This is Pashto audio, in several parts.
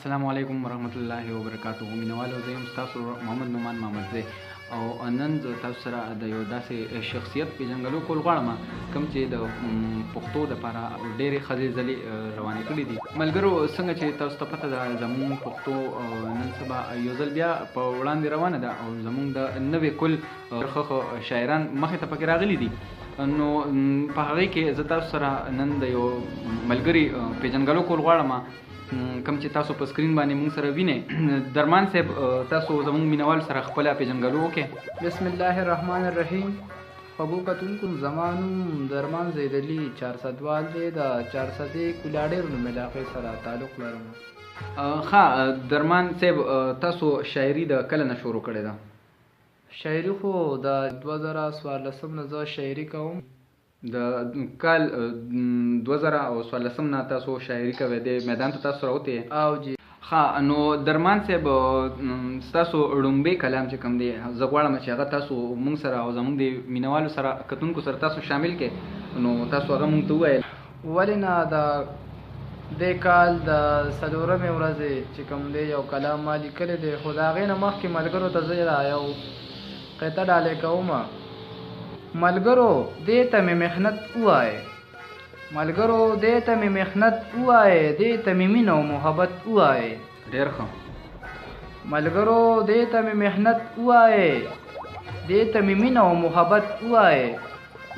السلام علیکم ورحمت الله وبرکاته. مینوالو، زه یم ستاسو محمد نعمان محمدزی او نن زه تاسو سره د یو داسې شخصیت پیژندګلو کول غواړم کوم چې د پښتو دپاره ډېرې ښځې ځلې روانې کړې دي. ملګرو، څنګه چې تاسو ته پته ده، زمونږ پښتو نن سبا یو ځل بیا په وړاندې روانه ده او زمونږ د نوې کل ښه ښه شاعران مخې ته پکې راغلي دي. نو په هغې کې زه تاسو سره نن د یو ملګري پیژندګلو کول غواړم کوم چې تاسو په سکرین باندې مونږ سره وینئ. درمان صاحب، تاسو زمونږ مینوال سره خپله پیژندګلو وکړئ. بسم الله الرحمن الرحیم. خوږو کتونکو، زما نوم درمان زیدلی چارسدوال دی، د چارسدې کولاډیر نوم علاقې سره تعلق لرم. ښه، درمان صاحب، تاسو شاعري د کله نه شروع کړې ده؟ شاعري خو د 2014 نه زه شاعري کوم. د کال 2014 نه تاسو شاعري کوئ، د میدان ته تاسو راوتی؟ او جی. ښه، نو درمان صاحب، ستاسو ړومبی کلام چې کوم دی، زه غواړم چې هغه تاسو مونږ سره او زمونږ د مینوالو سره، کتونکو سره تاسو شامل کړئ، نو تاسو هغه مونږ ته ووایئ. ولې نه، د دې کال د څلورمې ورځې چې کوم دی یو کلام ما لیکلی دی، خو د هغې نه مخکې ملګرو ته زه یو قطعه ډالۍ کوم. ملګرو دې ته مې محنت ووایې، ملګرو دې ته مې محنت ووایې، دې ته مې مینه او محبت ووایې. ډېر ښه. ملګرو دې ته مې محنت ووایې، دې ته مې مینه او محبت ووایې،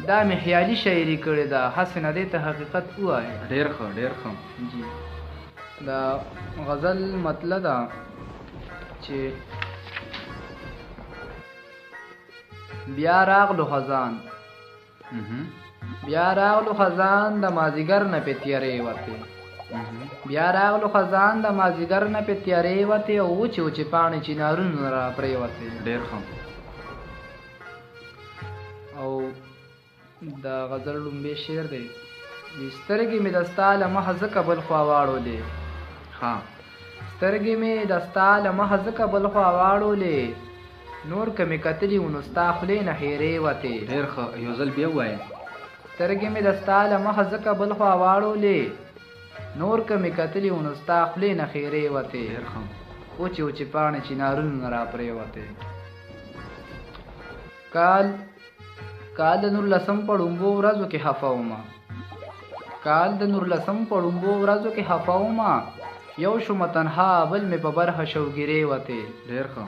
دا مې خیالي شاعري کړې ده، هسې نه دې ته حقیقت ووایې. ډېر ښه، ډېر ښه. جی، دا غزل مطلع ده چې بیا راغلو خزان، بیا راغلو خزان د مازیګر نه پې تیارې وتې، بیا راغلو خزان د مازیګر نه پې تیارې وتې او وچې وچې پاڼې چنارونه را پرېوتې. ډېر ښه. او د غزل ړومبی شعر دی: سترګې مې د ستا له مخه ځکه بل خوا واړولې، سترګې مې د ستا له مخه ځکه بل خوا واړولې، نور که مې کتلي وو نو ستا خولې نه ښېرې وتې. ډېر ښه، یو ځل بیا ووایه. سترګې مې د ستا له مخه ځکه بل خوا واړولې، نور که مې کتلي وو نو ستا خولې نه ښېرې وتې. ډېر ښه. وچې وچې پاڼې چنارونو نه را پرېوتې. کال د نورلسم په ړومبو ورځو کې خفه ومه، کال د نورلسم په ړومبو ورځو کې خفه ومه، یو شومه تنها بل مې په برخه شوګیرې وتې. ډېر ښه.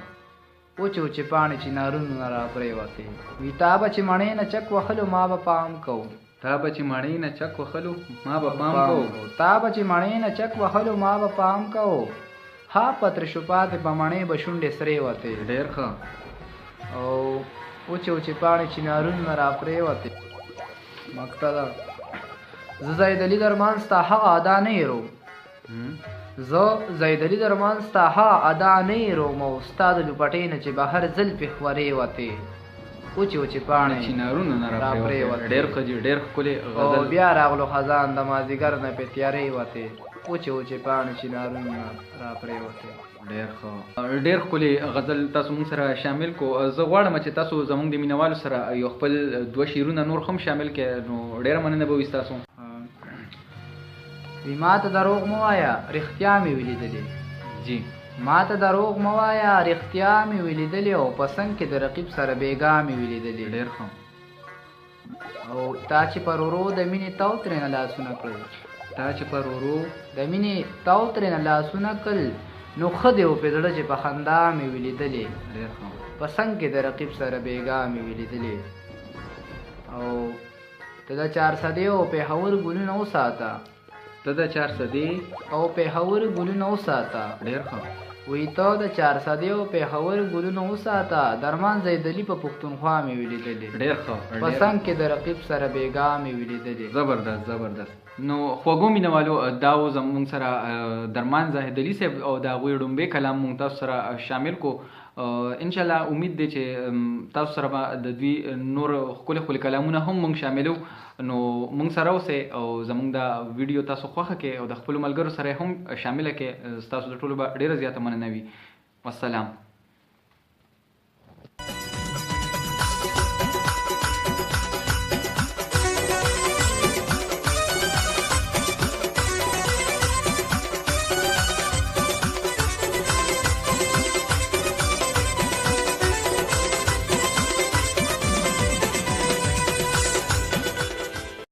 وچې وچې پاڼې چنارونو نه را پرېوتې. وي تا به چې مڼې نه چک وهلو ما به پام کو، تا به چې مڼې نه چک وهلو ما به پام کو، تا به چې مڼې نه چک وهلو ما به پام کو، ها په ترشو پاتې په مڼې به شونډې سرې وتې. ډېر ښه. او وچې وچې پاڼې چنارونو نه را پرېوتې. مقطع ده: زه زاهد علي درمان ستا هغه ادا نه هېروم، زه زاهد علي درمان ستا هغه ادا نه هېروم، او ستا د لوپټې نه چې بهر زلفې خورې وتې، وچې وچې پاڼې چنارونو نه را پرېوتې. ډېر ښه جي، ډېر ښکلی او غزل. بیا راغلو خزان د مازدیګر نه پې تیارې وتې، وچې وچې پاڼې چنارونو نه را پرېوتې. ډېر ښه، ډېر ښکلی غزل تاسو مونږ سره شامل کو. زه غواړم چې تاسو زمونږ د مینوالو سره یو خپل دوه شعرونه نور هم شامل کړئ، نو ډېره مننه به وي ستاسو. وي ما ته دروغ مه وایه، رښتیا مې ولیدلې. جی. ما ته دروغ مه وایه، رښتیا مې ولیدلې، او په څنګ کې د رقیب سره بېګا مې ولیدلې. ډېر ښه. او تا چې پر ورو د مینې تاو ترېنه لاسونه کړل، تا چې پر ورو د مینې تاو ترېنه لاسونه کړل، نو ښه دی و پې زړه چې په خندا مې ولیدلې. ډېر ښه. په څنګ کې د رقیب سره بېګا مې ولیدلې. او ته د چارسدې او پېښور ګلونه وساته، ته د چارسدې او پېښور ګلونه وساته. ډېر ښه. وایي ته د چارسدې او پېښور ګلونه وساته، درمان زیدلي په پښتونخوا مې ولیدلې. ډېر ښه. په څنګ کې د رقیب سره بېګا مې ولیدلې. زبردست، زبردست. نو خوږو مینوالو، دا و زمونږ سره درمان زاهد علي صاحب او د هغوی ړومبی کلام مونږ تاسو سره شامل کو. انشاءالله امید دی چې تاسو سره به د دوی نور ښکلي ښکلي کلامونه هم مونږ شاملو. نو مونږ سره اوسئ او زمونږ دا ویډیو تاسو خوښه کړئ او د خپلو ملګرو سره هم شامله کړئ. ستاسو د ټولو به ډېره زیاته مننه وي. والسلام.